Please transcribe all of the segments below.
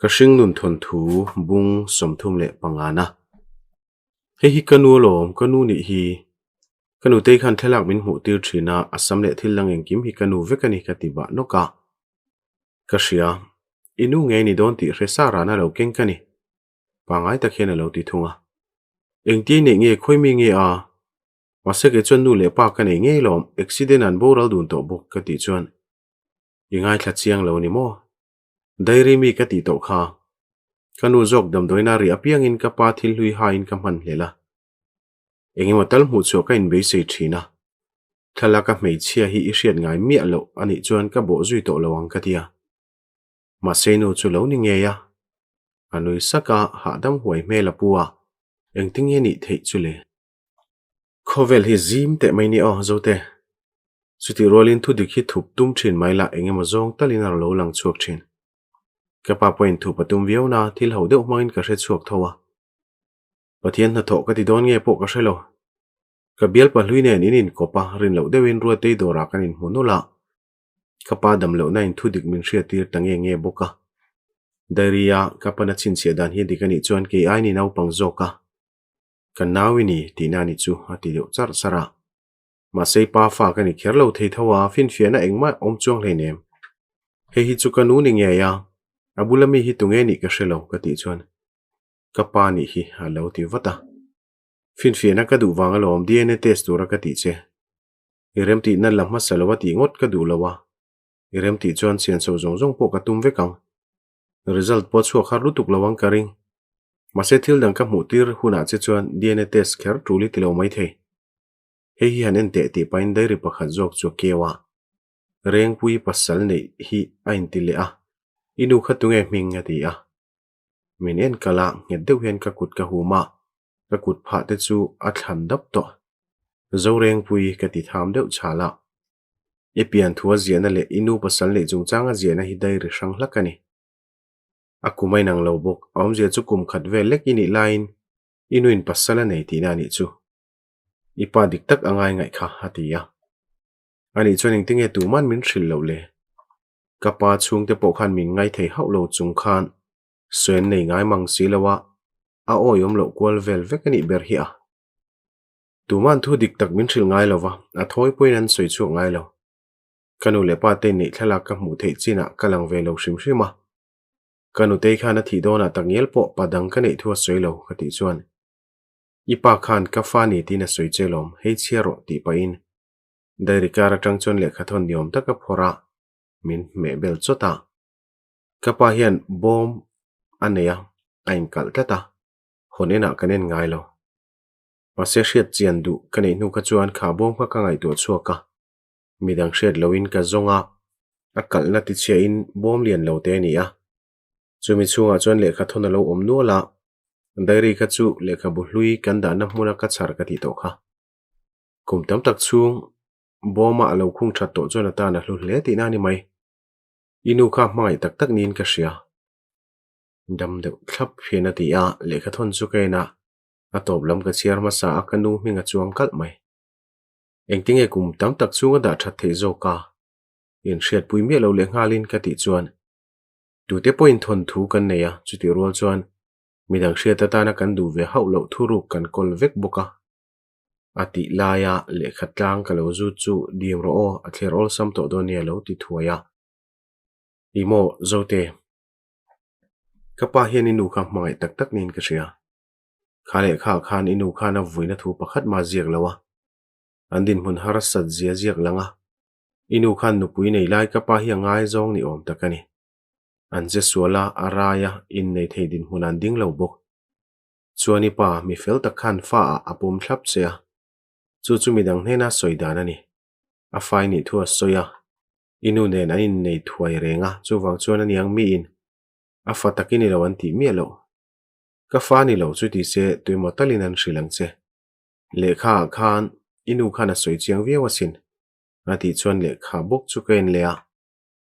Ka hringnun thawnthu bung 35 na. Hei hi ka nu alawm, ka nu nih hi. Ka nutei khan thlalak min hmuh tir thin a, a sam leh thil dang engkim hi ka nu vek a ni ka ti bah nawk a. Ka hria, i nu ngei ni dawn tih hre sa rana lo keng ka ni. Pangai tak hian a lo ti thung a. Engtia neih nge khawi mi nge a? Mahse kei chuan nu leh pa ka nei ngei lawm, accident an boral dun tawh bawk ka tih chuan i ngaithla chiang lo ni maw? Diary mi ka tih tawh kha. Ka nu zawk damdawiina ri apiangin ka pa thil hlui hain ka hman hlel a. Engemaw tal hmuh chhuah ka inbeisei thin a. Thlalaka hmeichhia hi i hriat ngai miah loh a nih chuan ka bawh zui tawh lo ang ka ti a. Mahse nu chu lo ni ngei a. A nui sak a, hahdam huai hmel a pu a. Engtinge nih theih chu le? Khawvel hi zim teh mai ni aw, Zote. Chutih rualin thudik hi thup tum thin mai lah engemaw zawng talin a lo lang chhuak thin. Ka pa pawhin thup a tum viau na, thil ho deuh hmangin ka hre chhuak tho a. Pathian hnathawh ka ti dawn nge pawh ka hre lo. Ka bial pahlui nen in inkawp a, rin loh deuhin Ruatei dawrah kan inhmu nawlh a. Ka pa dam lohna in thudik min hriattir ta nge nge bawk a. Diary a ka pana chhinchhiah dan hi dik a nih chuan kei aini naupang zawk a. Ka nau i ni tihna a ni chu a ti deuh charh charh a. Mahse i pa fa ka ni kher lo thei tho a, finfiahna engmah awm chuang hleinem. Hei hi chu ka nu ni ngei a, a bula mi hi tunge nih ka hre lo ka tih chuan ka pa nih hi a lo ti vat a. Finfiahna ka duh vang alawm DNA test tura ka tih che. I remtihna la hmasa lo a tih ngawt ka duh lo a, i remtih chuan sianso zawng zawng pawh ka tum vek ang. Result pawh a chhuak har lutuk lo ang ka ring. Mahse thil dang ka hmuh tir hunah che chuan DNA test kher tul i ti lo mai thei. Hei hi han en teh tih pahin diary pakhat zawk chu a keu a. Rengpui pasal neih hi a inti leh a, I nu kha tunge hming a ti a. Min en kalh a, nghet deuh hian ka kut ka hum a, ka kut phah te chu a thlan dap tawh. Zorengpui ka ti tham deuh chhal a. I pian thu a ziahna leh i nu pasal neih chungchang a ziahna hi diary hrang hlak a ni. A kum a inang lo bawk, a awmzia chu kum khat vel lek i nih laiin i nuin pasal a nei tihna a nih chu. I pa dik tak a ngai ngaih kha, a ti a. Anih chuan engtinge tuman min hrilh loh le? Ka pa chhungte pawh khan min ngai thei hauh lo chung khan sawi an nei ngai mang si lo a, a awiawm loh kual vel vek a nih ber hi a. Tuman thu dik tak min hrilh ngai lo va, a thawi pawhin an sawi chhuak ngai lo. Ka nu leh pa te neih thlalak ka hmuh theih chinah ka lang ve lo hrim hrim a. Ka nutei khan a thih dawnah takngial pawh pa dang ka neih thu a sawi lo ka tih chuan I pa khan ka fa ni tiin a sawi che lawm, hei chhiar rawh tih pahin Diary kar atang chuan lehkha thawn ni awm tak a phawrh a, min hmeh bel chawt a. Ka pa hian bawm a nei a, a inkalh tlat a, hawn enah kan en ngai lo. Mahse hriat chian duh ka neih hnu kha chuan kha bawm kha ka ngaihtuah chhuak a, midang hriat loin ka zawng a, a kalhna tichhiahin bawm lian lo te a ni a. Chumi chhungah chuan lehkha thawn a lo awm nual a, diary kha chu lehkhabu hlui kan dahna hmuna ka chhar ka tih tawh kha. Kum tam tak chhung bawma a lo khung that tawh chuan a tan a hlu hle tihna a ni mai. I nu kha hmangaih tak tak niin ka hria. Dam deuh thlap hian a ti a, lehkha thawn chu ka en a, a tawp lam ka chhiar hmasa a ka nu hming a chuang kalh mai. Engtinge kum tam tak chhung a dah that theih zawk a? Inhriatpui miah lo leh nghalin ka tih chuan tute pawhin thawn thu kan nei a, chutih rual chuan midang hriat atana kan duh ve hauh loh thuruk kan kawl vek bawk a. A tih laia lehkha tlang ka lo zut chu dim rawh aw, a thler awlsam tawh dawn nia lo ti thuai a. Ih maw Zote, ka pa hian i nu kha hmangaih tak tak niin ka hria. Kha lehkha ah khan i nu khan a vuina thu pakhat mah ziak lo a, an dinhmun harsat zia ziak lang a, i nu khan nupui nei lai ka pa hi a ngaizawng ni awm tak a ni. An che sual a, a rai a, innei thei dinhmun an ding lo bawk. Chuan i pa, mi fel tak khan fa ah a pawm thlap che a, chu chu midang hnena sawi dan a ni. A fai nih thu a sawi a, i nu nen an innei thuai reng a, chuvang chuan a niang miin a fa tak i ni lo an tih miah loh. Ka fa ni lo chu ti se tuemaw talin an hrilh ang che. Lehkha ah khan i nu khan a sawi chiang viau asin, a tih chuan lehkha bawk chu ka en leh a,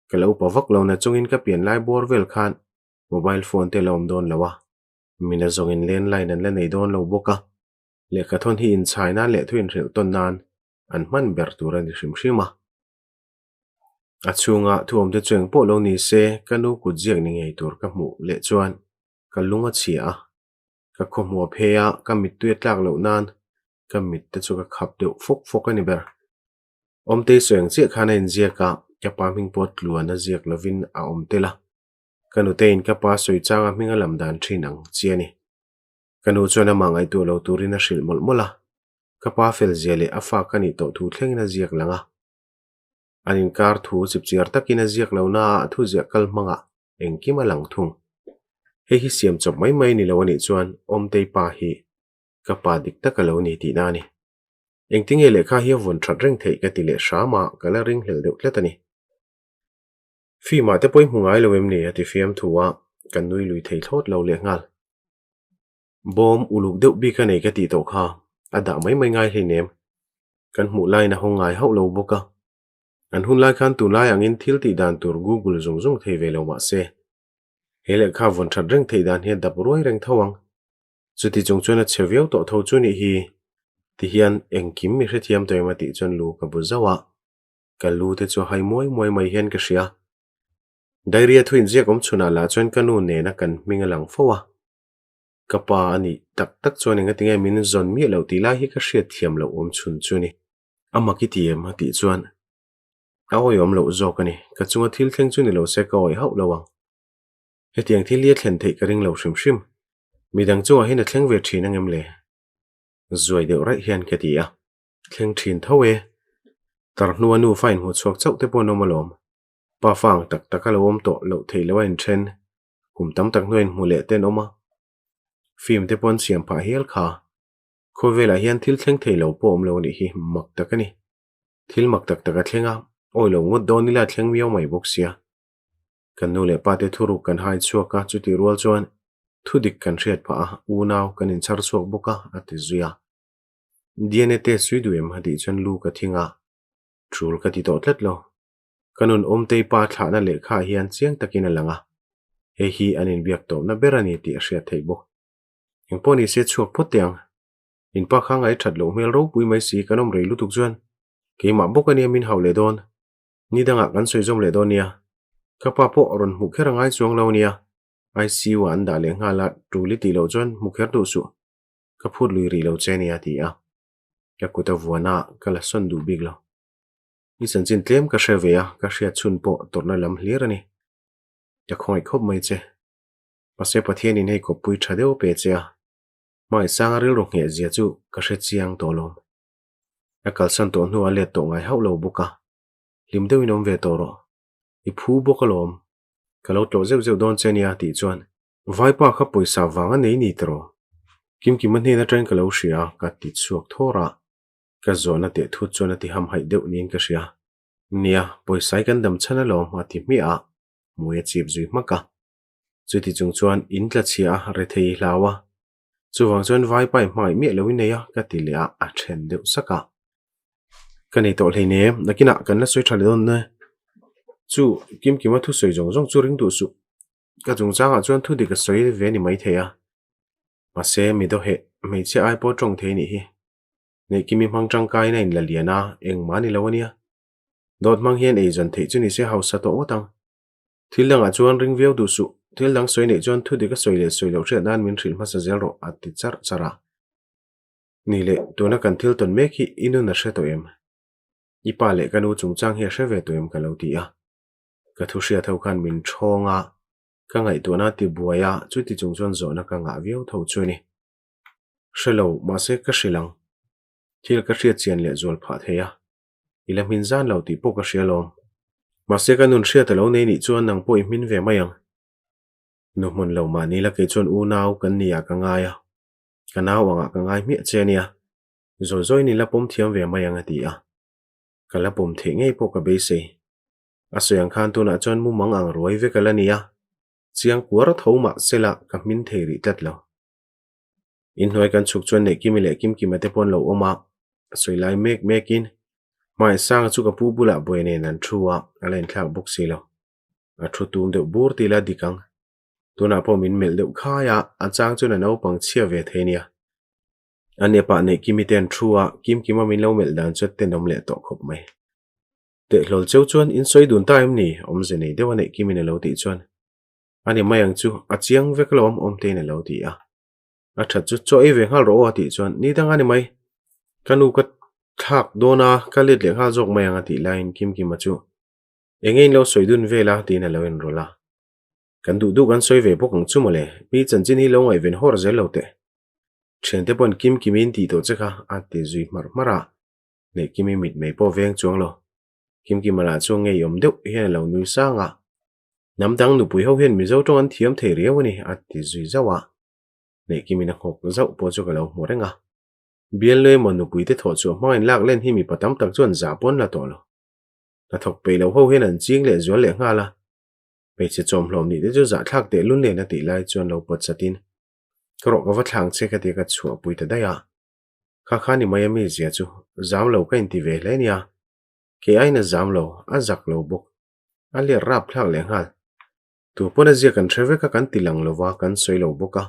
ka lo upa vak lo na chungin ka pian lai bawr vel khan mobile phone te a la awm dawn lo a, Mina zawngin landline an la nei dawn lo bawk a, lehkha thawn hi inchhai nan leh thu inhrilh tawn nan an hman ber tur a ni hrim hrim a. A chhunga thu awmte chu engpawh lo ni se, ka nu kut ziak ni ngei tur ka hmuh leh chuan ka lung a chhia a. Ka khawhmuh a phei a, ka mittui a tlak loh nan ka mit te chu ka khap deuh fawk fawk a ni ber. Awmtei sawi ang chiah khan a inziak a, ka pa hming pawh tluan a ziak lovin a awm tel a. Ka nuteiin ka pa sawi changa hming a lam dan thin ang chi a ni. Ka nu chuan amah ngaihtuah lo turin a hrilh mawlh mawlh a, ka pa fel zia leh a fa ka nih tawh thu thlengin a ziak lang a. An inkar thu chipchiar takin a ziak lo naah a thuziah kal hmangah engkim a lang thung. Hei hi siam chawp mai mai ni lo a nih chuan Awmtei pa hi ka pa dik tak a lo ni tihna a ni. Engtinge lehkha hi a vawn that reng theih ka ti leh hram a, ka la ringhlel deuh tlat a ni. Fimah te pawh i hmu ngai lo em ni? a ti fiam thu a, ka nui lui thei thlawt lo leh nghal. Bawm uluk deuh bik a nei ka tih tawh kha, a dah mai mai ngai hleinem. Kan hmuh laiin a hawng ngai hauh lo bawk a. An hun lai khan tunlai angin thil tih dan tur Google zung zung thei ve lo mah se, he lehkha vawn that reng theih dan hi a dap ruai reng tho ang. Chuti chung chuan a chhe viau tawh tho chu nih hi. Tihian engkim mi hrethiam tawh em a tih chuan lu ka bu zauh a. Ka lu te chu a hai muai muai mai hian ka hria. Diary a thu inziak awm chhunah lah chuan ka nu nena kan hming a lang fo a. Ka pa a nih tak tak chuan engatinge min zawn miah loh tih lai hi ka hriat thiam loh awm chhun chu ni. A mak i ti em? a tih chuan a awihawm loh zawk a ni. Ka chunga thil thleng chu ni lo se ka awih hauh lo ang. Hetiang thil hi a thlen theih ka ring lo hrim hrim. Midang chungah hian a thleng ve thin angem le? Zuai deuh raih hian ka ti a. Thleng thin tho e. Tar hnua nufa inhmuh chhuak chauh te pawh an awm alawm. Pa fa ang tak tak a lo awm tawh loh theih loh a inthen. Kum tam tak hnua inhmuh leh te an awm a. Film te pawh an siam phah hial kha. Khawvelah hian thil thleng thei lo pawh awm lo anih hi mak tak a ni. Thil mak tak tak a thleng a, awi lo ngawt dawn ila a thleng miau mai bawk sia. Kan nu leh pa te thuruk kan hai chhuak a, chutih rual chuan thudik kan hriat phah a, unau kan inchhar chhuak bawk a, a ti zui a. DNA test sui duh em a tih chuan lu ka thing a, tul ka ti tawh tlat lo. Ka nun Awmtei pa thlahna lehkha ah hian chiang takin a lang a, hei hi an inbiak tawpna ber a ni tih a hriat theih bawk. Engpawh ni se chhuak phawt teh ang. In pa kha ngaih that loh hmel ropui mai si kan awm rei lutuk chuan keimah bawk ania min hauh leh dawn. Ni dangah kan sawi zawm leh dawn nia. Ka pa pawh rawn hmuh kher a ngai chuang lo ania. ICU ah an dah leh nghal a, tul i tih loh chuan hmu kher duh suh. Ka phut lui rih lo che ania ti a. Ka kut a vuan a, ka la sawn duh bik lo. I chanchin tlem ka hre ve a, ka hriat chhun pawh tawrhna lam hlir a ni. Ka khawngaih khawp mai che. Mahse Pathianin hei kawppui tha deuh a pe che a, hmaisanga rilru ngheh zia chu ka hre chiang tawh lawm. A kalsan tawh hnuah a let tawh ngai hauh lo bawk a, hlim deuhin awm ve tawh rawh. I phu bawk alawm. Ka lo tlawh zeuh zeuh dawn che nia tih chuan Vaipa kha pawisa vang a nei ni tawh. Kimkima hnen atangin ka lo hria a, ka ti chhuak thawr a. Ka zawhna teh thut chuan a ti hamhaih deuh niin ka hria. Nia, pawisa hi kan dam chhan alawm a ti hmiah a, hmui a chip zui hmak a. Chuti chung chuan in tla chhia a, rethei i hlau a. Chuvang chuan vaipa i hmangaih miah lo i nei a, ka ti leh a, a then deuh sak a. Ka nei tawh hleinem, nakinah kan la sawi tha leh dawn e. Chu Kimkima thusawi zawng zawng chu ring duh suh. Ka chungchangah chuan thu dik a sawi ve ni maithei a. Mahse, mi dawheh hmeichhia ai pawh tawng thei nih hi. Neihkimi hmang tangkaiin a inla lian a, engmah a ni lo a nia. Dawt hmang hian eizawn theih chu ni se hausa tawh ngawt ang. Thil dangah chuan ring viau duh suh. Thil dang sawi neih chuan thu dik a sawi leh sawi loh hriat nan min hrilh hmasa zel rawh, a ti charh charh a. Ni leh, tuna kan thil tawn mek hi i nun a hre tawh em? I pa leh ka nu chungchang hi a hre ve tawh em ka lo ti a. Ka thu hriat ho khan min thawng a, ka ngaihtuahna a ti buai a, chuti chung chuan zawhna ka ngah viau tho chu a ni. Hre lo, mahse ka hrilh ang. Thil ka hriat chian leh zual phah thei a. I la hmin zan lo tih pawh ka hria alawm. Mahse ka nun hriat a lo nei nih chuan nang pawh i hmin ve mai ang. Nu hmun lo mahni la kei chuan unau kan ni ah ka ngai a, ka nau angah ka ngai hmiah che ania, zawi zawiin i la pawm thiam ve mai ang a ti a. Ka la pawm theih ngei pawh ka beisei. A sawi ang khan tunah chuan mumang ang ruai vek a la ni a, chiang kuar tho mah sela ka hmin thei rih tlat lo. Inhnuai kan chhuk chuan Neihkimi leh Kimkima te pawh an lo awm a, a sawi lai mek mekin Hmaisanga chu ka pu bulah buai nen an thu a, a la inthlak bawk si lo. A thu tum deuh bur ti ila dik ang. Tunah pawh min melh deuh khai a, a chang chuan a naupang chhia ve thei nia. A nepah Neihkimi te an thu a, Kimkima min lo melh dan chu a tenawm leh tawh khawp mai. Teh hlawl cheu chuan in sawi dun ta em ni? Awmze nei deuh a neih Kimin a lo tih chuan a ni mai ang chu, a chiang vek alawm Awmtein a lo ti a. A that chu chaw ei ve nghal rawh aw a tih chuan ni dang a ni mai. Ka nu ka thlak dawn a, ka let leh nghal zawk mai ang a tih laiin Kimkima chu eng nge in lo sawi dun vel a tiin a lo enrawlh a. Kan duh duh kan sawi ve bawk ang chu mawle, mi chanchin hi lo ngaihven hawr zel lo teh. Thiante pawn Kimkimi in tih tawh che kha a ti zui hmarh hmarh a, Neihkimi mitmei pawh veng chuang lo. Kimkima lah chu ngeiawm deuh hian a lo nui sang a, Hnam dang nupui ho hian Mizo tawng an thiam thei riau a ni a ti zui zauh a, Neihkimi'n a nghawk zauh pawh chu ka lo hmu reng a. Bialnu emaw nupui te thawh chhuah hmangin lak len hi mipa tam tak chuan zah pawn la tawh lo. Hnathawk peih lo ho hian an ching leh zual leh nghal a, hmeichhe chawmhlawm nih te chu zahthlak teh lun nen a tih lai chuan lo pawt satin, Ka rawh ka va thlang che ka tia ka chhuahpui ta daih a. Kha kha ni mai a mi zia chu zam lo ka inti ve hle nia. Kei aiin a zam lo, a zak lo bawk. A ler rap thlak leh nghal. Tu pawn a zia kan hre vek a kan ti lang lova kan sawi lo bawk a.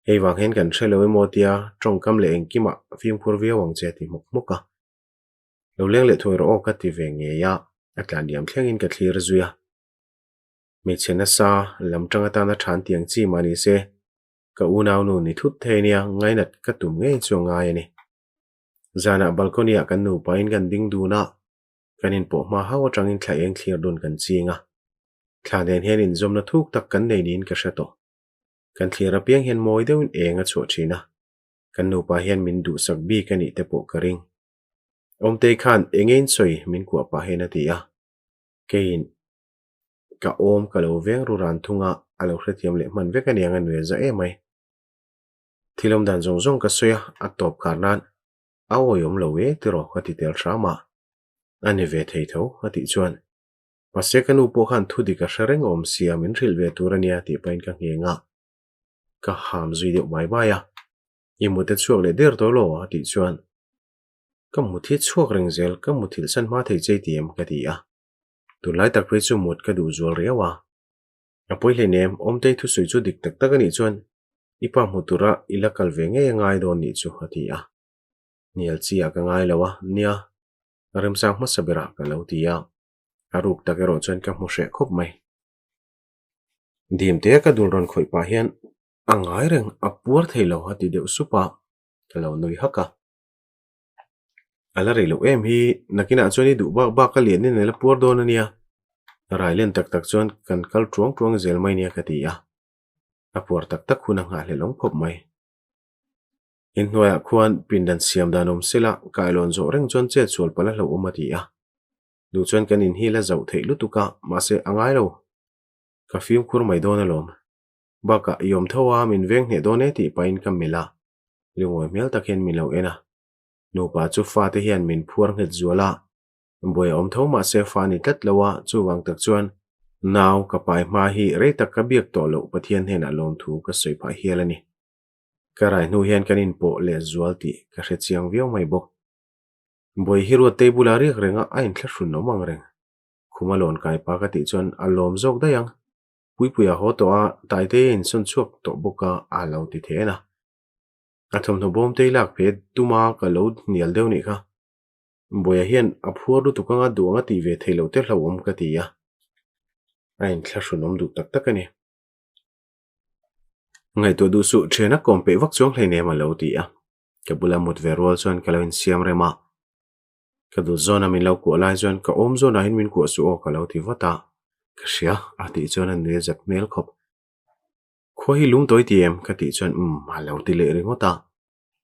Hei vang hian kan hre lo emaw tia tawngkam leh engkimah fimkhur viau ang che a ti hmawk hmawk a. Lo leng leh thuai rawh aw ka ti ve ngei a, a tlan liam thlengin ka thlir zui a. Hmeichhe nasa lam tang atana than tiang chi mah ni se, ka unaunu ni thut thei nia ngainat ka tum ngei chu a ngai a ni. Zanah balcony ah kan nupain kan ding dun a, kan inpawh hma hau atangin thla eng thlir dun kan ching a. Thla nen hian inzawmna thuk tak kan nei niin ka hre tawh. Kan thlir apiang hian mawi deuhin eng a chhuah thin a, kan nupa hian min duhsak bik a nih te pawh ka ring. Awmtei khan eng nge in sawi min kuah pah hian a ti a, keiin Ka awm ka lo veng ru ran thung a, a lo hrethiam leh hman vek a niang a nuai za em mai. Thil awm dan zawng zawng ka sawi a, a tawp khar nan a awiawm lo e tiraw ka ti tel hram a, a ni ve thei tho a tih chuan mahse ka nu pawh khan thu dik a hre reng awm sia min hrilh ve tur a nia tih pahin ka ngheng a, ka ham zui deuh bai bai a, i mute chhuak leh der tawh lo a tih chuan ka mut hi chhuak reng zel ka muthilh san hma thei chei ti em ka ti a. Tunlai tak phei chu mut ka duh zual riau a. A pawi hleinem, Awmtei thusawi chu dik tak tak a nih chuan i pa hmu tura i la kal ve ngei a ngai dawn nih chu a ti a. Hnial chi ah ka ngai lo a, nia, remchang hmasa berah ka lo ti a. A ruk tak erawh chuan ka hmu hreh khawp mai. Dimtea ka dul rawn khawih pah hian a ngai reng, a puar thei lo a ti deuh sup a, ka lo nui hak a. A la rei loh em hi, nakinah chuan i duh bak bak a lian in a la puar dawn a nia. Rai len tak tak chuan kan kal tuang tuang zel mai nia ka ti a. A puar tak tak hun a nghahhlelh awm khawp mai. Inhnuaiah khuan pindan siam dan awm sela kailawn zawh reng chuan chet sual palh a hlauhawm a ti a. Duh chuan kan inhil a zauh theih lutuk a, mahse a ngai lo. Ka fimkhur mai dawn alawm. Bakah i awm tho a, min veng hneh dawn e tih pahin ka melh a. Lungawi hmel tak hian min lo en a. Nupa chu fate hian min phuar nghet zual a, buai a awm tho mah se fa ni tlat lo a, chuvang tak chuan nau ka pai hma hi rei tak ka biak tawh loh Pathian hnenah lawmthu ka sawi phah hial a ni. Ka rai hnu hian kan inpawh leh zual tih ka hre chiang viau mai bawk. Buai hi Ruattei bula riak renga a inthlahrun awm ang reng. Khuma lawn kai pa ka tih chuan a lawm zawk daih ang. Puipuia haw tawh a, Taitei a insawn chhuak tawh bawk a, a lo ti then a. A thawmhnaw bawm te i lak phe tuma ka lo hnial deuh nih kha. Bawiha hian a phuar lutuk anga duh anga tih ve theih loh te hlauhawm ka ti a. A inthlahrun awm duh tak tak a ni. Ngaihtuah duh suh thian a kawm peih vak chuang hleinem a lo ti a. Ka bula mut ve rual chuan ka lo insiam rem a. Ka dul zawna min lo kuah lai chuan ka awm zawnah hian min kuah suh aw ka lo ti vat a. Ka hria a tih chuan a nui a zat hmel khawp. Khua hi lung tawi ti em? Ka tih chuan umm a lo ti leh ringawt a.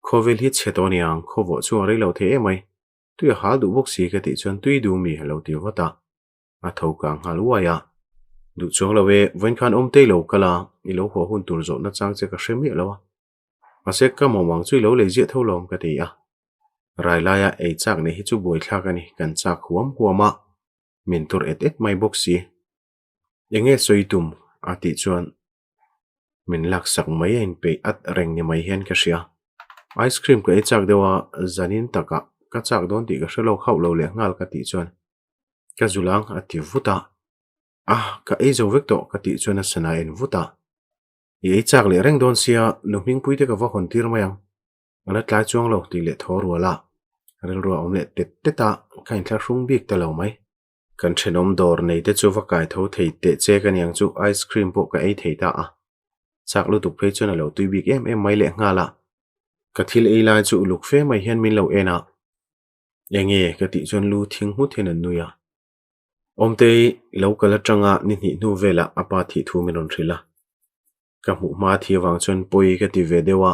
Khawvel hi chhe tawh aniang, khaw vawh chu a rei lo thei emai. Tui a hal duh bawk si ka tih chuan tui duh mi a lo ti vat a. A tho kang nghal uai a. Duh chuang lo e, vawiin khan awm tei lo kal a, i lo haw hun tur zawhna chang che ka hre miah lo a. Mahse ka mawmang chu i lo lei ziah tho lawm ka ti a. Rai laia ei chak nei hi chu buaithlak a ni, kan chak huam huam a, min tur et et mai bawk si. Enge sawi tum? a tih chuan min laksak mai a inpeih at reng ni mai hian ka hria. Ice cream ka ei chak deuh a, zanin takah ka chak dawn tih ka hre lawk hauh lo leh nghal ka tih chuan ka zul ang a ti vut a. A, ka ei zo vek tawh ka tih chuan a sana en vut a. I ei chak leh reng dawn sia, nu hmingpui te ka va hawn tir mai ang. A la tlai chuang lo tih leh thaw rual a, rilru a awm leh tet tet a, ka inthlahrung bik ta lo mai. Kan thenawm dawr nei te chu va kai tho thei teh che ka niang chu ice cream pawh ka ei thei ta a. Chak lutuk phei chuan a lo tui bik em em mai leh nghal a. Ka thil ei lai chu uluk fe mai hian min lo en a. Enge ka tih chuan lu thing nghut hian an nui a. Awmtei lo kal atanga ni hnih hnu velah a pa thih thu min rawn hrilh a. Ka hmuh hma thi avang chuan pawi ka ti ve deuh a,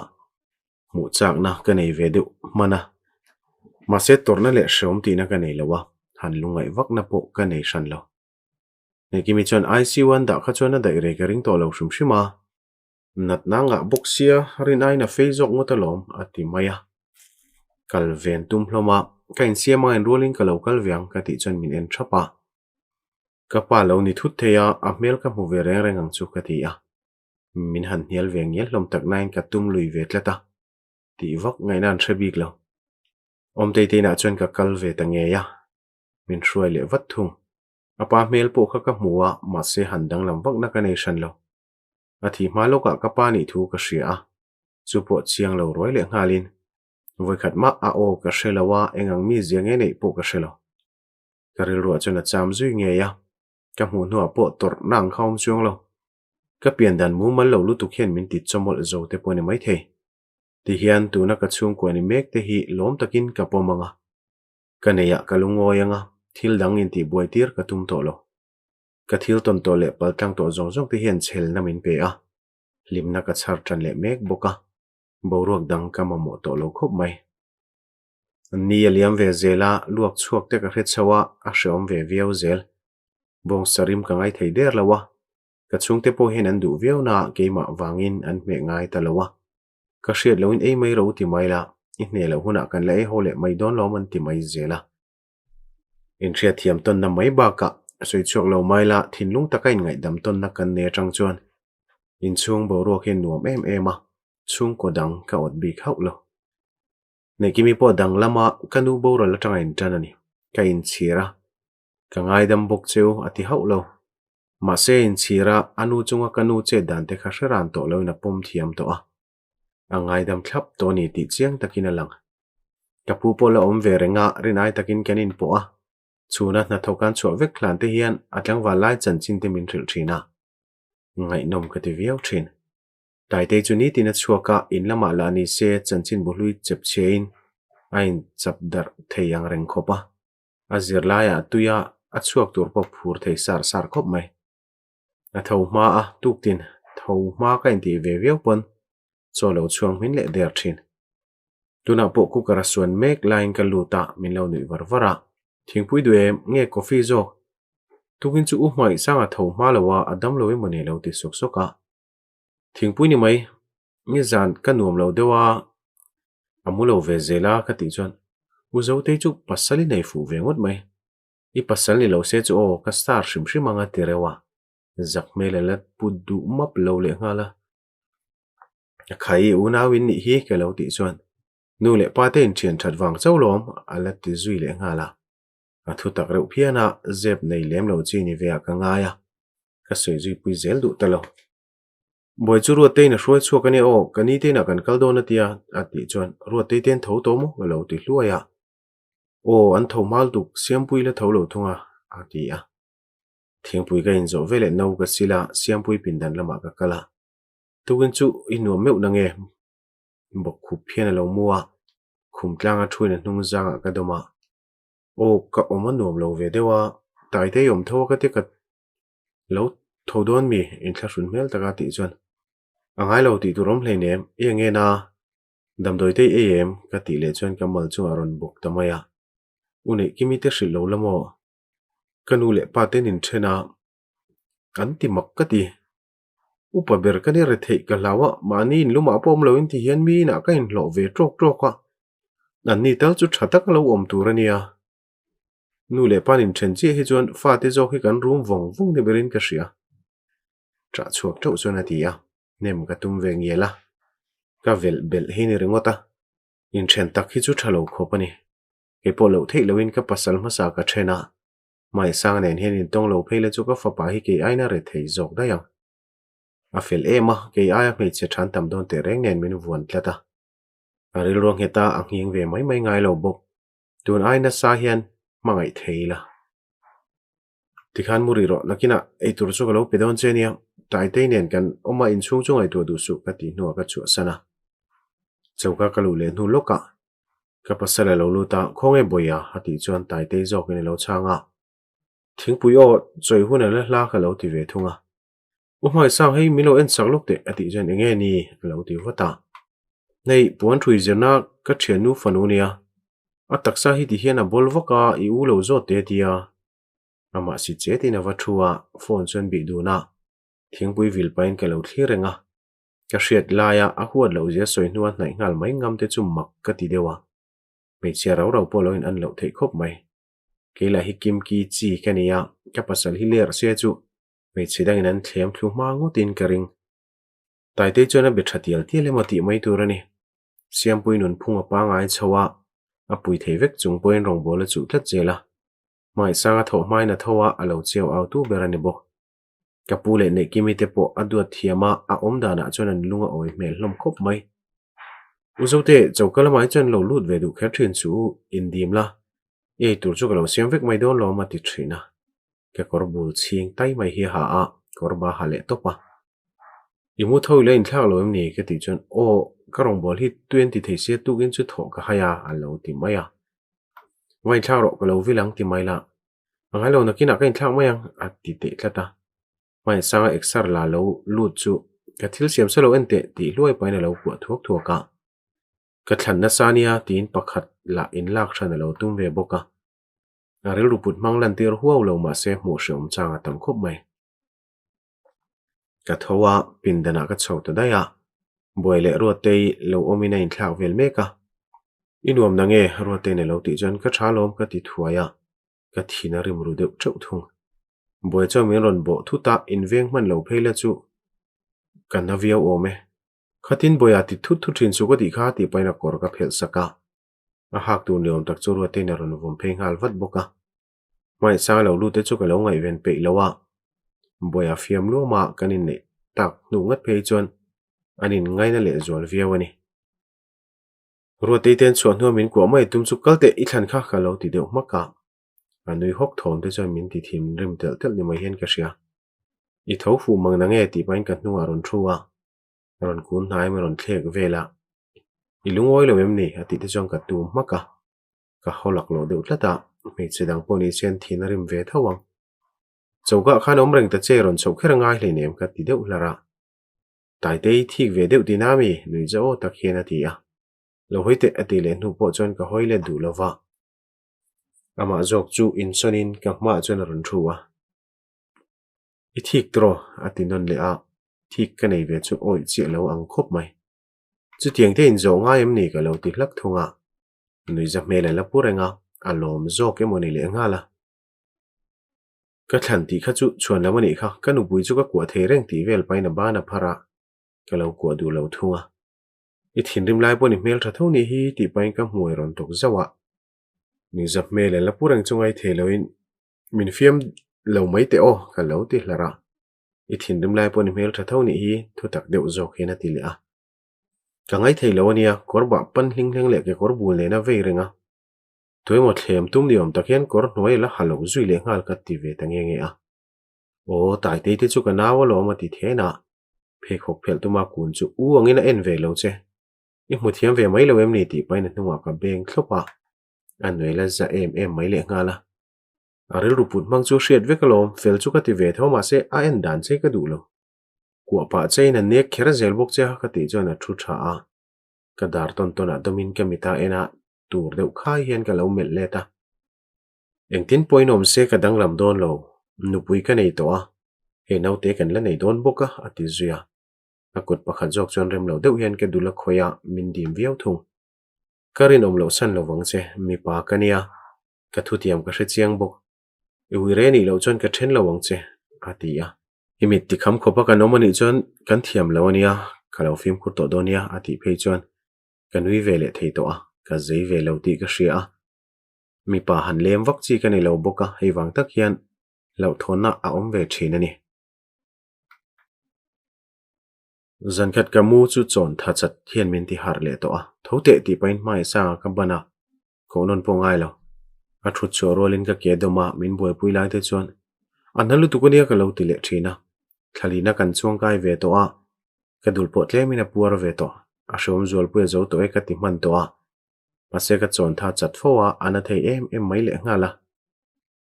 hmuh chakna ka nei ve deuh hman a. Mahse tawrhna leh hreawm tihna ka nei lo a, han lungngaih vakna pawh ka nei hran lo. Nekimi chuan ICU an dah kha chuan a daih rei ka ring tawh lo hrim hrim a. Natna ngah bawk sia rin aiin a fei zawk ngawt alawm a ti mai a. Kal ven tum hlawm a, ka insiam a inrualin ka lo kal ve ang ka tih chuan min en thap a. Ka pa lo ni thut thei a, a hmel ka hmu ve reng reng ang chu ka ti a. Min han hnial ve ngial hlawm tak nain ka tum lui ve tlat a, tih vak ngaihna an hre bik lo. Awmtei te inah chuan ka kal ve ta ngei a, min hruai leh vat thung. A pa hmel pawh kha ka hmu a, mahse han danglam vakna ka nei hran lo. A thih hma lawkah ka pa nih thu ka hria a, chu pawh chiang lo ruai leh nghalin vawikhat mah a aw ka hre lo a, eng ang mizia nge neih pawh ka hre lo. Ka rilruah chuan a cham zui ngei a, ka hmuh hnuah pawh tawrhna ang kha awm chuang lo. Ka pian dan mumal lo lutuk hian min ti chawmawlh zo te pawh a ni maithei. Tihian tuna ka chhungkua ni mek te hi lawm takin ka pawm ang a, ka neiah ka lungawi ang a, thil dang intihbuai tir ka tum tawh lo. Ka thil tawn tawh leh paltlang tawh zawng zawng te hian chhelna min pe a, hlimna ka chhar tan leh mek bawk a, boruak dang ka mamawh tawh lo khawp mai. Ni a liam ve zel a, luak chhuak te ka hre chho a, a hreawm ve viau zel. Bawngsa rim ka ngai thei der lo a, ka chhungte pawh hian an duh viau naah keimah vangin an hmeh ngai ta lo a. Ka hriat loin ei mai ro ti mai la, i hneh loh hunah kan la ei ho leh mai dawn lawm an ti mai zel a. Inhriatthiam tawnna mai bakah sawi chhuak lo mai la, thinlung taka inngaihdam tawnna kan nei atang chuan inchhung boruak hi nuam em em a, chhungkaw dang ka awt bik hauh lo. Neihkimi pawh dang lama ka nu boral atanga intan a ni. Ka inchhir a, ka ngaidam bawk cheu a ti hauh lo. Mahse inchhir a, a nu chunga ka nu chet dan te kha hre ran tawh loin a pawm thiam tawh a. A ngaidam thlap tawh a ni tih chiang takin a lang. Ka pu pawh la awm ve reng a, rinai takin kan inpawh a. Chhuna hnathawk an chhuah vek hlan te hian a tlangval lai chanchin te min hrilh thin a. Ngaihnawm ka ti viau thin. Taitei chu nitin a chhuak a, in lamah lah ni se chanchin bu hlui chep chhiain a inchap darh thei ang reng khawp a. A zirlaiah tui a, a chhuak tur pawh phur thei sar sar khawp mai. A tho hma a, tuktin tho hma ka intih ve viau pawn chaw lo chhuang hmin leh der thin. Tunah pawh cooker a suan mek laiin ka lut a, min lo nuih var var a. Thingpui duh em? Nge coffee zawk? Tukin chu u hmaih sanga tho hma lo a, a dam lo emaw ni lo ti sawk sawk a. Thingpui ni mai, nizan ka nuam lo deuh a, a mu lo ve zel a ka tih chuan U Zotei chu pasal i nei fuh ve ngawt mai. I pasal ni lo se chu aw ka star hrim hrim ang a ti reuh a, zak hmel a la pu duh map lo leh nghal a. A khai i unau in nih hi ka lo tih chuan nu leh pa te inthian that vang chauh lawm a la ti zui leh nghal a. A thu tak reuh phian a, zep nei lem lo chi ni ve ah ka ngai a, ka sawi zui pui zel duh ta lo. Buai chu Ruatteiin a hruai chhuak a nia aw, ka ni teinah kan kal dawn a tia a tih chuan Ruattei te an tho tawh maw ka lo ti hluai a. Aw, an tho hmal tuk, Siampui la tho lo thung a, a ti a. Thingpui ka inzawh ve leh no ka sil a, Siampui pindan lamah ka kal a. Tukin chu i nuam meuh na nge? Bawkkhup hian a lo mu a, khum tlanga thuin a hnung zangah ka dawm a. Aw, ka awm a nuam lo ve deuh a, Taitei awm tho a ka ti ka lo tho dawn mi? Inthlahrun hmel taka tih chuan, A ngai lo tih tur awm hleinem, i eng en a? Damdawi te i ei em? Ka tih leh chuan ka mal chungah a rawn bawk ta mai a. U Neihkimi te hrilh lo la maw? Ka nu leh pa ten inthen a, an ti mak ka ti. Upa ber ka ni retheih ka hlau a, mahni inlumah pawh awm loin ti hian mi inah ka inhlawh ve tawk tawk a. Anni tal chu tha taka lo awm tur a nia. Nu leh pa inthen chiah hi chuan fate zawk hi kan rum vawng vawng ni berin ka hria. Ṭah chhuak ṭeuh chuan a ti a, hnem ka tum ve ngial a, ka velh belh hi ni ringawt a, inthen tak hi chu ṭha lo khawp a ni. Kei pawh loh theih loin ka pasal hmasa ka then a, Hmaisang nen hian intawng lo phei la chu ka fapa hi kei aina re thei zawk daih ang. A fel em a, kei aia hmeichhe ṭhan tam dawn teh reng nen min vuan tlat a. A rilru nghet a, a nghing ve mai mai ngai lo bawk. Tun ai nasa hian hmangaih thei la. Tikhan mu rih rawh, nakinah eitur chu ka lo pe dawn che nia, Taitei nen kan awm a inchhung chu ngaihtuah duh suh ka tih hnuah ka chhuahsan a. Choka ka luh leh hnu lawkah ka pasal a lo lut a, Khawnge Bawiha? a tih chuan Taitei zawkin a lo chhang a. Thingpui aw, chawi hun a la hla ka lo ti ve thung a. U Hmaisang hei min lo en chak lawk teh a tih chuan enge ni a lo ti vat a. Hei puan thui zirna ka thiannu fanu nia, a taksa hi ti hian a bawl vak a, i u lo zawt teh a ti a. Amah si chetin a va thu a, phone chuan bih dun a, thingpui vil pahin ka lo thlir reng a. Ka hriat laia a huat loh zia sawi hnua hnaih nghal mai ngam te chu mak ka ti deuh a. Hmeichhia rau rau pawh lo in an loh theih khawp mai. Kei lah hi Kimki chi ka ni a, ka pasal hi ler se chu hmeichhe dangin an thlem thlu hma ngawtin ka ring. Taitei chuan a be tha tial tial emaw tih mai tur a ni. Siampui nunphung a pangai chho a, a pui thei vek chung pawhin rawngbâwl a chuh tlat zel a. Hmaisang a thawh hmain a tho a, a lo chiau au tu ber a ni bawk. Ka pu leh Neihkimi te pawh a duat thiam a, a awm danah chuan an lung a awi hmel hlawm khawp mai. U Zote, choka lamah hi chuan lo lut ve duh kher thin chu u, indim la, i ei tur chu ka lo siam vek mai dawn lawm a ti thin a. Kekawr bul chhing tai mai hi a ha a, kawr ba ha leh tawp a. I mu tho ila inthlak lo em ni? ka tih chuan, Aw, ka rawngbâwl hi tui an ti thei sia tukin chu thawh ka hai a, a lo ti mai a. Va inthlak rawh, ka lo vil ang ti mai la. A ngai lo nakinah ka inthlak mai ang, a ti teh tlat a. Hmaisanga exer la lo lut chu ka thil siam sa lo en teh tih hluai pahin a lo kuah thuak thuak a. Ka thlan nasa nia tiin pakhat lah inlak hran a lo tum ve bawk a. A rilru put hmang lantir huau lo mahse hmuh hreawm chang a tam khawp mai. Ka tho a, pindanah ka chho ta daih a. Buai leh Ruattei lo awmin a inthlak vel mek a. I nuam na nge? Ruattei'n a lo tih chuan ka tha lawm ka ti thuai a, ka thin a rim ru deuh teuh thung. Buai chuan min rawn bawh thut a, inveng hman lo phei la chu ka na viau awm e. Khatin Buaia ti thut thut thin chu ka tih kha tih pahin a kawr ka phelh sak a. A hak tur ni awm tak chu Ruattei'n a rawn vawm phei nghal vat bawk a. Hmaihsang lo lut te chu ka lo ngaihven peih lo a, Buaia fiam luam a kan inneih tak hnu ngat phei chuan an inngaina leh zual viau a ni. Ruattei te an chhuah hnua min kuah mai tum chu kal teh i thlan kha ka lo ti deuh hmak a, a nui hawk thawm te chuan min ti thin rim telh telh ni mai hian ka hria. I tho fuh mang na nge tih pahin ka hnungah rawn thu a, rawn kun hnai min rawn thlek vel a, I lungawi lo em ni? a tih te chuan ka tum hmak a. Ka haw laklawh deuh tlat a, hmeichhe dang pawh ni chuan thin a rim ve tho ang. Chokah khan awm reng ta che rawn chhoh kher a ngai hleinem ka ti deuh hlar a. Taitei thik ve deuh tina mi? Nui zauh aw tak hian a ti a. Lo hawi teh a tih leh hnu pawh chuan ka hawi let duh lo va. Amah zawk chu insawnin ka hmaah chuan a rawn thu a. I thik tawh a ti nawn leh a, thik ka nei ve chu awih chiah lo ang khawp mai. Chutiang te inzawh ngai em ni ka lo ti hlak thung a. Nuiza hmel a la pu reng a, a lawm zawk emaw ni leh nghal a. Ka thlan tih kha chu chhuan lam a nih kha, ka nupui chu ka kuah thei reng tih vel pahin a ban a phar a, ka lo kuah duh lo thung a. I thinrim lai pawh ni hmel tha tho nih hi tih pahin ka hmuai rawn tawk zauh a. Nuiza hmel a la pu reng chu ngai thei loin min fiam lo mai teh aw ka lo ti hlarh a. I thinrim lai pawh ni hmel tha tho nih hi thutak deuh zawk hian a ti leh a. Ka ngai thei lo a nia, kawr bah pan hling hleng leh kekawr bul nena vei reng a. Tuemaw thlem tum ni awm tak hian kawr hnuai la ha lo zui leh nghal ka ti ve ta nge nge a. Aw, Taitei te chu ka nau alawm a ti then a, pheikhawk phelh tuma kun chu u angin a en ve lo che. I hmu thiam ve mai lo em ni tih pahin a hnungah ka beng thlawp a, a nuai la za em em mai leh nghal a. A rilru put hmang chu hriat vek alawm, fel chu ka ti ve tho mahse a en dan che ka duh lo. Kuah pah chein a nek kher zel bawk che a ka tih chuan a thu tha a, ka dar tawn tawn ah dawmin ka mit a en a tur deuh khai hian ka lo melh let a. Engtin pawhin awm se ka danglam dawn lo, nupui ka nei tawh a, hei naute kan la nei dawn bawk a a ti zui a. A kut pakhat zawk chuan rem lo deuh hian ka dul a khawih a, min dim viau thung. Ka rinawm loh san lovang che, mipa ka nia, ka thutiam ka hre chiang bawk. I ui re nih loh chuan ka then lo ang che, a ti a. I mit ti kham khawp a kan awm a nih chuan kan thiam lo a nia, ka lo fimkhur tawh dawn nia, a tih phei chuan ka nui ve leh thei tawh a, ka zei ve lo tih ka hria a. Mipa han lem vak chi ka ni lo bawk a, hei vang tak hian hlauhthawnna a awm ve thin a ni. Zankhat ka mu chu chawn tha chat hian min ti harh leh tawh a, tho teh tih pahin hmai sangah ka ban a, Koh nawn pawh ngai lo. A thut chhuah rualin ka ke dawm a, min buaipui lai te chuan. A na lutuk ania ka lo ti leh thin a. Thlalina kan chuangkai ve tawh a, ka dul pawh tlemin a puar ve tawh. A hreawm zualpui a zo tawh e ka ti hman tawh a. Mahse ka chawn tha chat fo a, a na thei em em mai lehnghal a.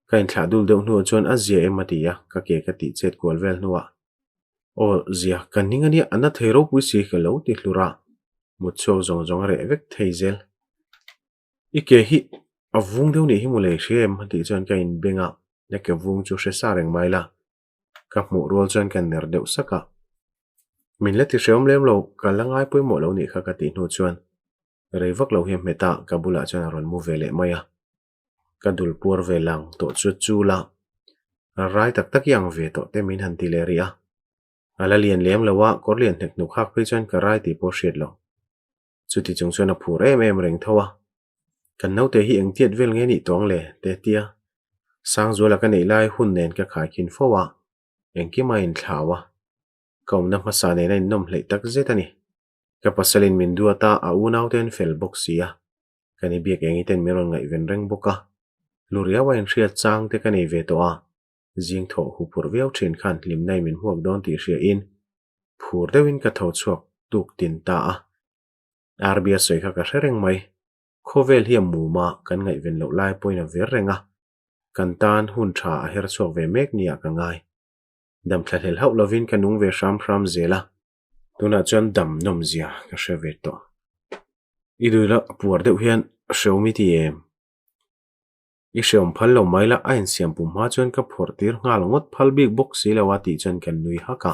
Ka inthlah dul deuh hnuah chuan a zia em a ti a, ka ke ka tih chet kual vel hnuah, Aw zia, ka ning ania, a na thei ropui si ka lo ti hlur a, mut chhuak zawng zawng a reh vek thei zel. I ke hi a vung deuh nih hi mu lei hria em a tih chuan ka inbeng a, na ke vung chu hre sa reng mai la. Ka hmuh rual chuan ka ner deuh sak a. Min la ti hreawm lem lo, ka la ngai pawimawh lo nih kha ka tih hnu chuan rei vak lo hi a hmet a, ka bulah chuan a rawn mu ve leh mai a. Ka dul puar ve lang tawh chu chul a, rai tak tak i ang ve tawh te min han ti leh rih a. A la lian lem lo a, kawr lian hnek hnuk hak phei chuan ka rai tih pawh hriat lo. Chuti chung chuan a phur em em reng tho a. Kan naute hi engtiat vel nge nih tawng le? te tia. Sangzuala ka neih lai hun nen ka khaikhin fo a, engkim a inthlau a. Ka awmna hmasa nen a innawm hleih tak zet a ni. Ka pasalin min duat a, a unaute an fel bawk si a. Kan i biak eng iten min rawn ngaihven reng bawk a, lu riau a inhriat chang te ka nei ve tawh a, zing thawh hu phur viau thin khan hlimna in min hmuak dawn tih hria in phur deuh in ka tho chhuak tuk tin ta a. RB a sawi kha ka hre reng mai, khawvel hi a mum a, kan ngaihven loh lai pawhin a ver reng a, kan tan hun tha a her chhuak ve mek nia ka ngai. Dam thlahlel hauh lovin ka nung ve hram hram zel a. Tunah chuan dam nawmzia ka hre ve tawh. I duhla puar deuh hian hreawm i ti em? I hreawm phal lo mai la, a insiam pum hma chuan ka phawrh tir nghal ngawt phal bik bawk si lo a tih chuan kan nui hak a.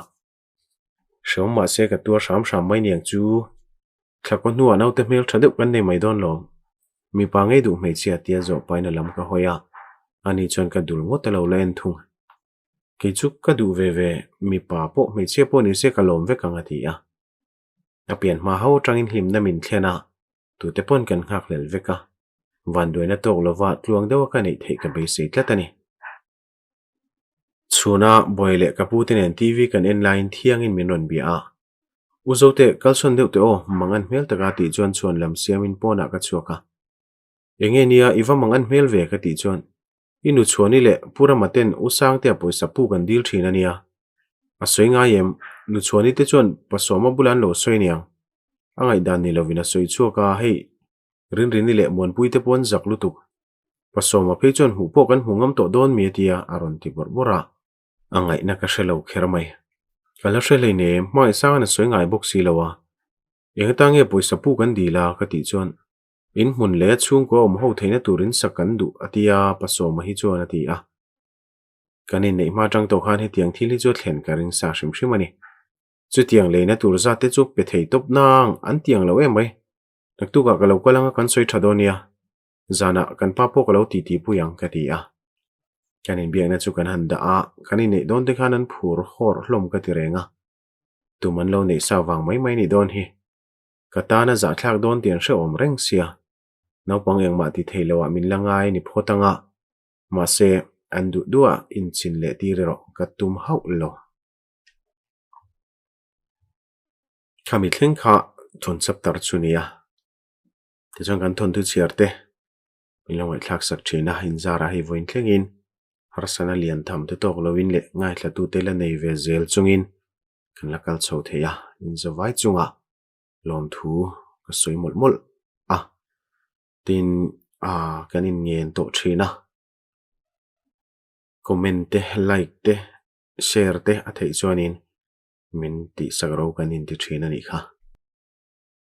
Hreawm mahse ka tuar hram hram mai niang chu. Thlakaw hnuah naute hmel tha deuh kan nei mai dawn lo. Mipa ngei duh hmeichhia tia zawh pain a lam ka hawi a, ani chuan ka dul ngawt a lo la en thung. Kei chu ka duh ve ve, mipa pawh hmeichhia pawh ni se ka lawm vek ang a ti a. A pian hma ho atangin hlimna min thlen a, tute pawn kan nghak hlel vek a. Vanduaina tawk lova tluang deuha ka neih theih ka beisei tlat a ni. Chhuna buai leh ka pute nen TV kan en laiin thiangin min rawn bia a. U Zote, kalsawn deuh teh aw, mangan hmel taka tih chuan chhuan lam siamin pawnah ka chhuak a. Enge nia, i va mangan hmel ve ka tih chuan I nu Chhuani leh Pu Rama ten U Sangtea pawisa puk an dil thin a nia. A sawi ngai em? Nu Chhuani te chuan Pasawma bula an lo sawi aniang. A ngaihdan ni lovin a sawi chhuak a, hei Rinrini leh Muanpui te pawh an zak lutuk. Pasawma phei chuan hmuh pawh kan hmu ngam tawh dawn mi a tia a rawn ti bawrh bawrh a. A ngaihna ka hre lo kher mai. Ka la hre hleinem, hmangaihsang an a sawi ngai bawk si lo a. Eng atan nge pawisa puk an dil a? ka tih chuan In hmun leh chhungkua awm ho theihna turin sak kan duh a ti a, Pasawma hi chuan a ti a. Kan inneih hma atang tawh khan hetiang thil hi chu a thlen ka ring sa hrim hrim a ni. Chutiang leina tur zat te chu pe thei tawp nang an tiang lo em mai. Naktukah ka lo kal anga kan sawi tha dawn nia. Zanah kan pa pawh ka lo titi pui ang ka ti a. Kan inbiakna chu kan han dah a, kan inneih dawn te khan an phur hawr hlawm ka ti reng a. Tum an lo neih sa vang mai mai nih dawn hi. Ka tan a zahthlak dawn tih an hrehawm reng sia. Naupang engmah ti thei loah min la ngai ni phawt anga. Mahse, an duh duhah inchin leh tir erawh ka tum hauh lo. Khami thleng kha thawn chapter chu nia. Tichuan kan thawnthu chhiar te min lo ngaihthlak sak thin a, inzarah hei vawiin thlengin harsana lian tham te tawk loin leh ngaithlatute la nei ve zel chungin kan la kal chho thei a, inzawai chungah lawmthu ka sawi mawlh mawlh a, tin ah kan inngen tawh thin a, comment te like te share te a theih chuanin min tihsak ro kan inti thin a nih kha.